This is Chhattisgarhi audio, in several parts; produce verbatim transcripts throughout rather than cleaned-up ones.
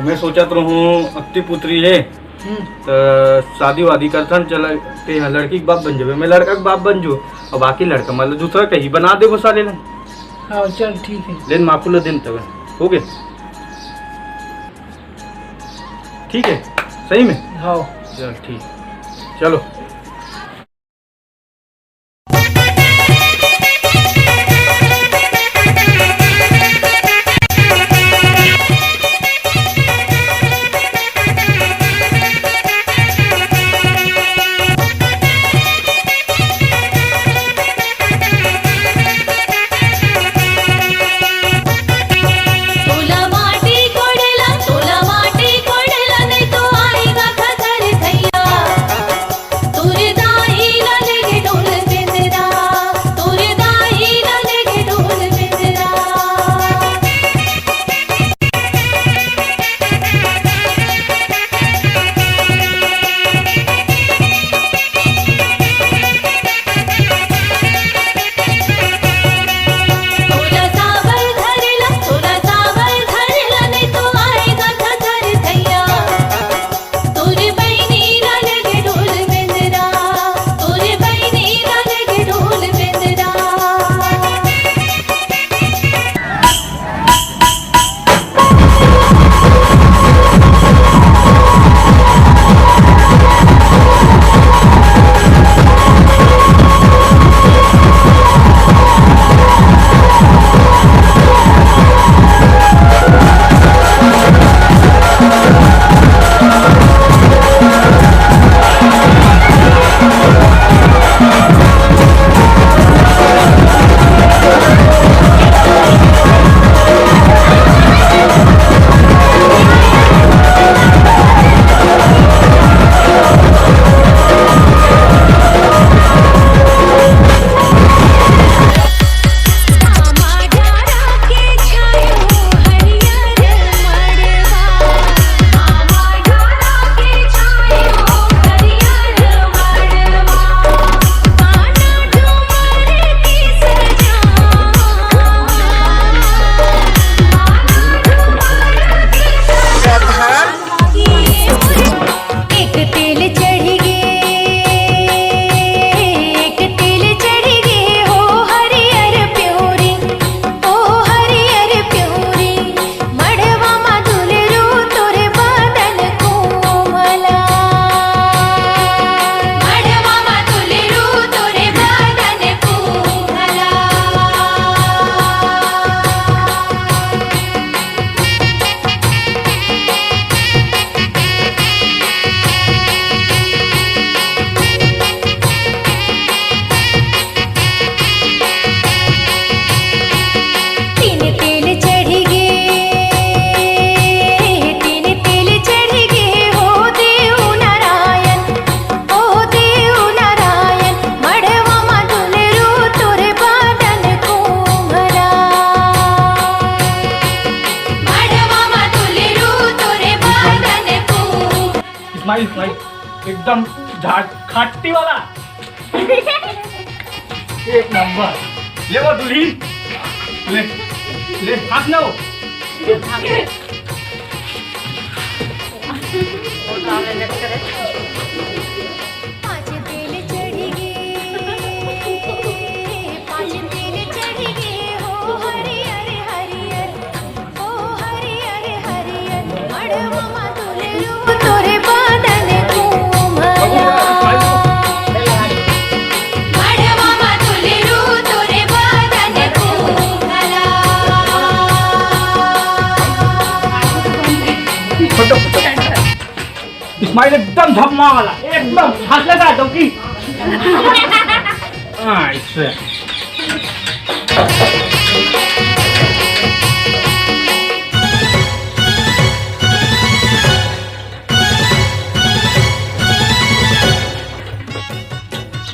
मैं सोचत रहूं, अक्ति पुत्री हे, हम्म। त शादी वादी करथन, चला, ते ह लड़की के बाप बन जाबे, मैं लड़का के बाप बन जू, अउ बाकी लड़का मतलब दूसरा कहीं बना देबो साले ला। हाँ, चल, ठीक है। लेन माकू ला देन तब, हो गए? ठीक है, सही में? हाँ। चल, ठीक, चलो। स्माइल, स्माइल, एकदम झाट खाटी वाला। एक नंबर। ले वो दुल्ही। ले, ले, हाथ लो। स्माइल एकदम झपमा वाला, एकदम हंस लगा दो कि। हाँ, इससे।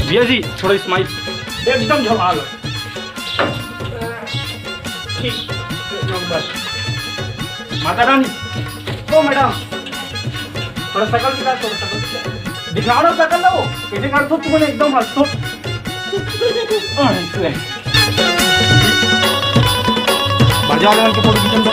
भैया जी, थोड़ा स्माइल, एकदम झपा लो। ठीक, एक नंबर। माता रानी, ओ मैडम, थोड़ा शकल दिखा, थोड़ा शकल दिखा। दिखाओ ना शकल ना वो, कैसे कर दो तुमने एकदम हंस तो। हाँ, इसलिए। बाजार वाले के फोटो खींचन दो।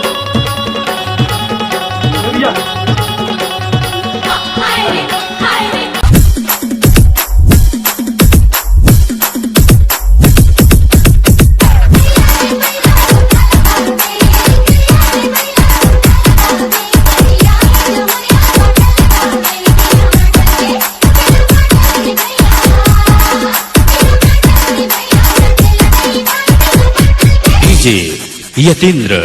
डीजे यतींद्र।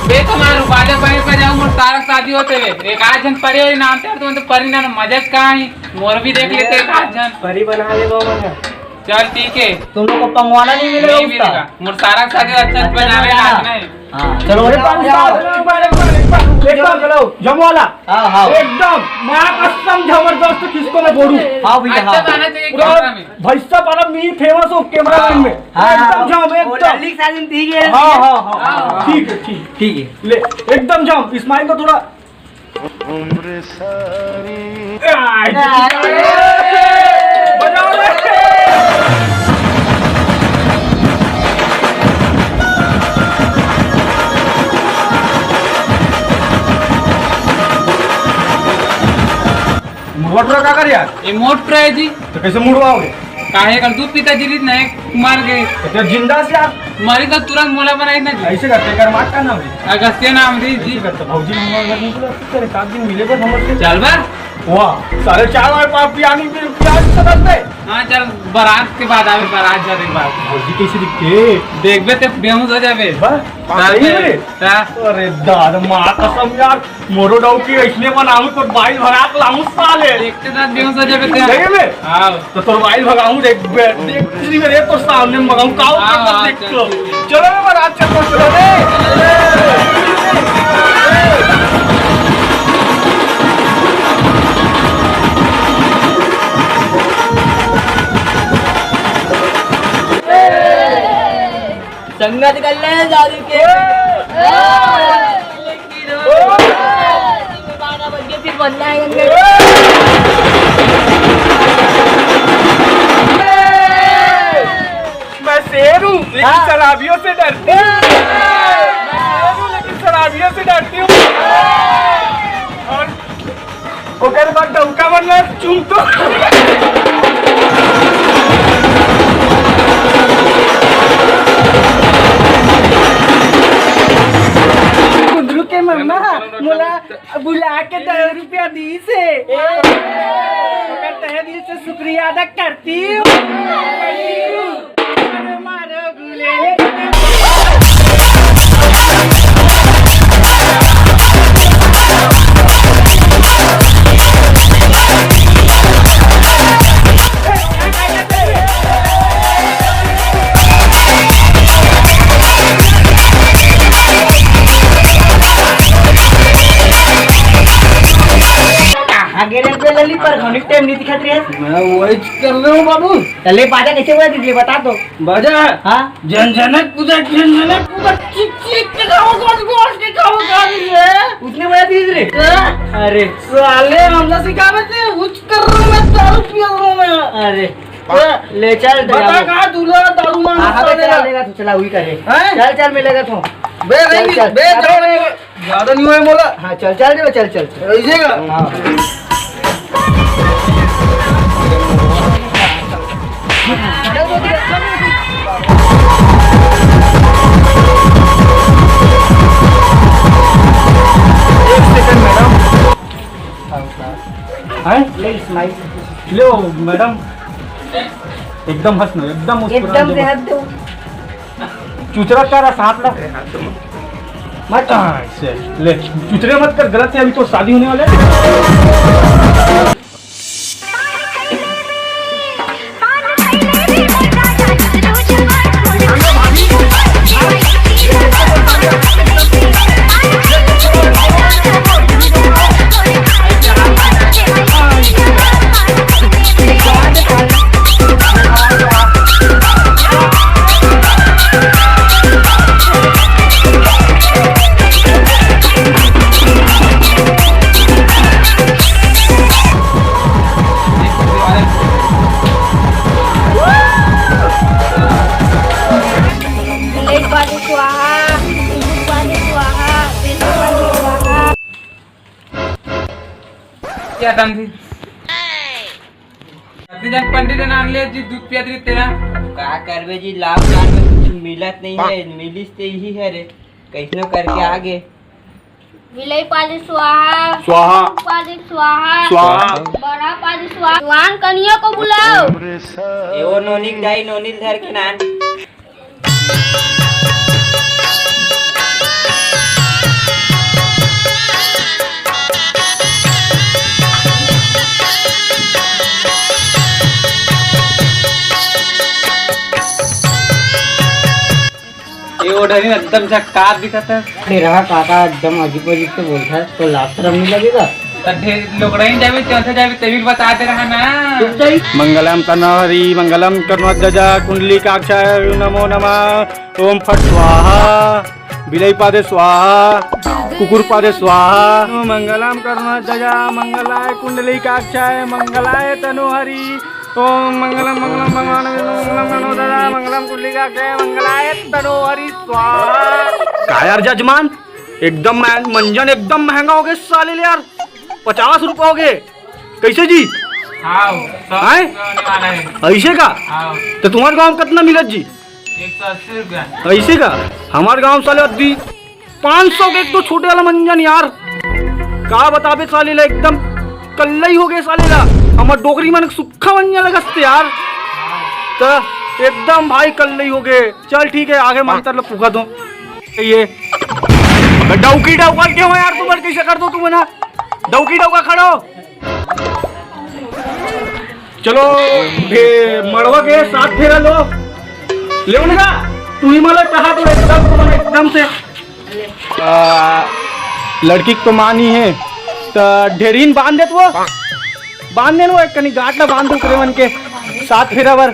बे तुम्हार रुपाले बहिन पे जाऊं, मोर सारा शादी होते हुए एक आध जन परे हो नाम चार, तुम तो परी ना मजा का ही, मोर भी देख लेते एक आध जन। परी बना ले बाबा। चल ठीक है। तुम लोग को पंगवाना नहीं मिलेगा नहीं उसका? मिलेगा। मोर सारा शादी अच्छा से बना ले, हाँ। आज नहीं। हाँ, चलो, अरे, एक बार, एक बार, एक बार, एक बार, एक बार, एक बार, चलो, जमवाला। हाँ, हाँ। एकदम, माँ कसम जबरदस्त किसको मैं बोलूं। हाँ भैया, अच्छा हाँ। गाना चाहिए पूरा कैमरा में। भाई साहब, अरे, मी फेमस हो कैमरा हाँ। मैन में। हाँ, एकदम हाँ। जाम, वो एकदम। ललित साजन ठीक है। हाँ, हाँ, हाँ, हाँ। ठीक है, ठीक। ठीक है। ले, एकदम जाम। इस्माइल को थोड़ा मोटर का कर यार? ये मोटर है जी। तो कैसे मुड़वाओगे? काहे कर दूध पीता जी रीत नहीं मार गए। तो जिंदा से आप मरी तो तुरंत मोला बनाई ना जी। ऐसे करते कर मार का नाम है? अगस्त्य नाम रे जी। ऐसे करते भौजी हम घर नहीं बुला सकते रे, सात दिन मिले थे हमसे। चल बा। वाह, साढ़े चार वाले पाप पियानी पे प्याज समझ में। हाँ, चल, बारात के बाद आवे, बारात जाने के बाद। भौजी कैसे दिखते? देखबे ते बेहोश हो जाबे। बस, हाँ, सही में? हाँ। अरे दादा, माँ कसम यार, मोरो डौकी ऐसने बनाऊं तो बाइल भगा के लाऊं साले। देखते साथ बेहोश हो जाबे ते। सही में? हाँ। तो तोर बाइल भगाऊं, देख, देख, दूसरी मेरे तो सामने में भगाऊं, काऊ हाँ, के हाँ, देख चल, तो। चल, चल। चलो रे, बारात चलो, चलो रे। संगत कर ले दारू के। बारह बज गए, फिर बनना है। मैं शेर हूँ, लेकिन हाँ। शराबियों से डरती हूँ। मैं शेर हूँ, लेकिन शराबियों से डरती हूँ। और ओकर बाद डौका मन ला चूम तो। कुंदरू के मम्मा मोला बुला के दस रुपया दी से। ओकर तहे दिल से शुक्रिया अदा करती हूँ। आगे रे पे लली पर घनी टाइम नहीं दिखत रे। मैं वही कर रहे हूँ बाबू। चले बाजा कैसे हुआ दीजिए बता तो। बाजा? हाँ। झनझनक कूदा, झनझनक कूदा, चिक चिक के खाओ, गोस गोस के खाओ, खा रही है। उसने बोला दीजिए रे। हाँ। अरे। साले हमला सिखावे थे, उच कर रहा हूँ मैं, दारू पी रहा हूँ मैं। अरे। हाँ। ले चल, बता कहाँ दूल्हा दारू मांग हाँ, हाँ, साले चला यार। लेगा तू, चला, वही करे। हैं? चल, चल, मिलेगा तू। बे, चल, नहीं, चल। बे, अरे, जाओ। अरे, ज्यादा नहीं हुआ है मोला। हाँ, चल, चल रे, चल, चल, चल। रहिएगा। हाँ। एक सेकंड, मैडम। हैं? ले, smile। लो, मैडम। एकदम हंस ना, एकदम मुस्कुरा एकदम दो। से हंस दो। चुचरा का रस हाथ ला। मत। हाँ, ऐसे। ले, चुचरे मत कर, गलत है, अभी तो शादी होने वाला है। खत्म थी। अतनी जन पंडित नाम ले जी, दूध पियत रही तेरा। का करबे जी, लॉकडाउन में कुछ मिलत नहीं है, मिलिस ते ही है रे, कैसनो करके आगे। विलई पादे स्वाहा। स्वाहा। पादे स्वाहा। स्वाहा। बड़ा पादे स्वाहा। जवान कनिया को बुलाओ। ए, वो नोनिक दाई, नोनिल धर के नान। ये ओढ़नी एकदम झक्कार दिखत है। अरे रहा काका, एकदम अजीब अजीब से बोलता है, तो लाज शरम नहीं लगेगा? तो ढेर लोकड़ाइन जाबे, चौथे जाबे, तेबिल बता दे रहा ना। चुप जाई। मंगलम तनोहरी, मंगलम कर्णध्वजा, कुंडली काक्षाय नमो नमः। ओम फट स्वाहा, बिलाई पादे स्वाहा, कुकुर पादे स्वाहा। मंगलम कर्णध्वजा, मंगलाय कुंडली काक्षाय, मंगलाय तनोहरी। ओम मंगलम, मंगलम भगवान विष्णु, मंगलम गणोदरा, मंगलम कुंडलिकाक्षाय, मंगलाय तनोहरि स्वाहा। का यार जजमान, एकदम महंग-, मंजन एकदम महंगा हो गया साले ले यार, पचास रुपया हो गए। कैसे जी? हाँ, सौ हैं? रुपया होने वाला है। ऐसे का? हाँ। तो तुम्हारे गांव में कितना मिलत जी? एक सौ अस्सी रुपया। ऐसे का? हमारे गांव साले अद्दी पाँच सौ के एक तो छोटे वाला मंजन यार, का बताबे साले ला, एकदम कल्लई हो गए साले ला। हमर डोकरी मन के सुक्खा मंजन लगस ते यार, त एकदम भाई कल्लई हो गए। चल ठीक है, आगे मंतर ला पूखा दो। ये डौकी डौका के हो यार, तुम कैसे कर दो तुम ना, डौकी डौका खड़ो। चलो, भे-, मड़वा के सात फेरा लो। लेवन का, तू ही मला कहा तो एकदम, एकदम से। आ, लड़की के तो माँ नहीं है, तो ढेरीन बांध देत वो, बांध देन वो, एक कनी गांठ ला बांध दे ओकरे मन के सात फेरा बर।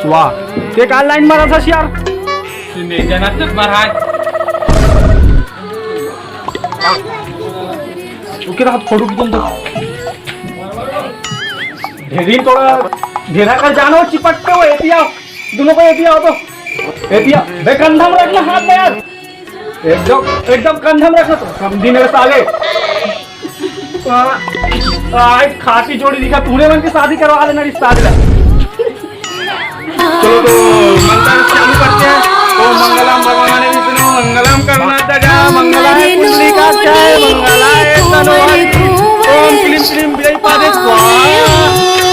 वाह, ते का लाइन मारा था यार? नहीं जाना तो महाराज। ओके, हाथ फोड़ू की तुम तो। ढेरी थोड़ा, ढेरा कर जानो चिपटते हो, एतिया, दोनों को एतिया हो तो। एतिया, बे कंधा में रखना हाथ में यार। एकदम, एकदम कंधा में रखना तो, समझी नहीं साले। आ, आज खाटी जोड़ी दिखा, तूने मन की शादी करवा लेना रिश्ता अगला। चलो तो मंत्र चालू करते हैं। ओम मंगलम भगवान विष्णु, मंगलम कर्णध्वजा, मंगलाय कुंडलिकाक्षाय, मंगलाय तनोहरि। ओम क्लीम क्लीम बिलाई पादे स्वाहा,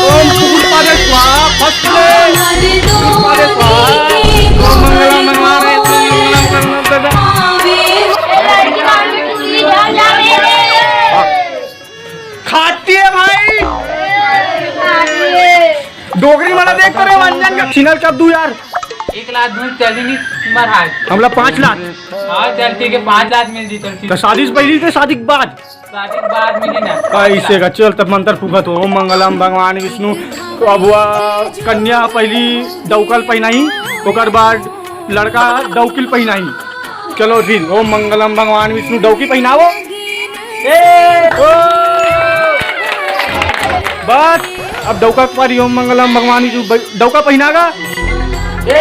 ओम कुकुर पादे स्वाहा, फर्स्ट क्लीम पादे स्वाहा। ओम मंगलम भगवान विष्णु, मंगलम कर्णध्वजा। खाती है भाई। डोकरी वाला देख तो रे, मंजन का छिनल कर दू यार। एक लाख दूध चली नहीं महाराज। हमला पाँच लाख। हाँ चल ठीक है, पाँच लाख मिल जी, चल ठीक। तो शादी से पहले के शादी के बाद? शादी के बाद मिली ना। ऐसे का चल तब मंत्र फूकत हो, ओम मंगलम भगवान विष्णु। अब वह कन्या पहली डौकल पहनाई, ओकर बाद लड़का डौकिल पहनाई। चलो दिन, ओम मंगलम भगवान विष्णु, डौकी पहनावो। ए, ओ। बस, अब डौका के पारी, ओम मंगलम भगवान विष्णु, ब-, डौका पहनागा। ए।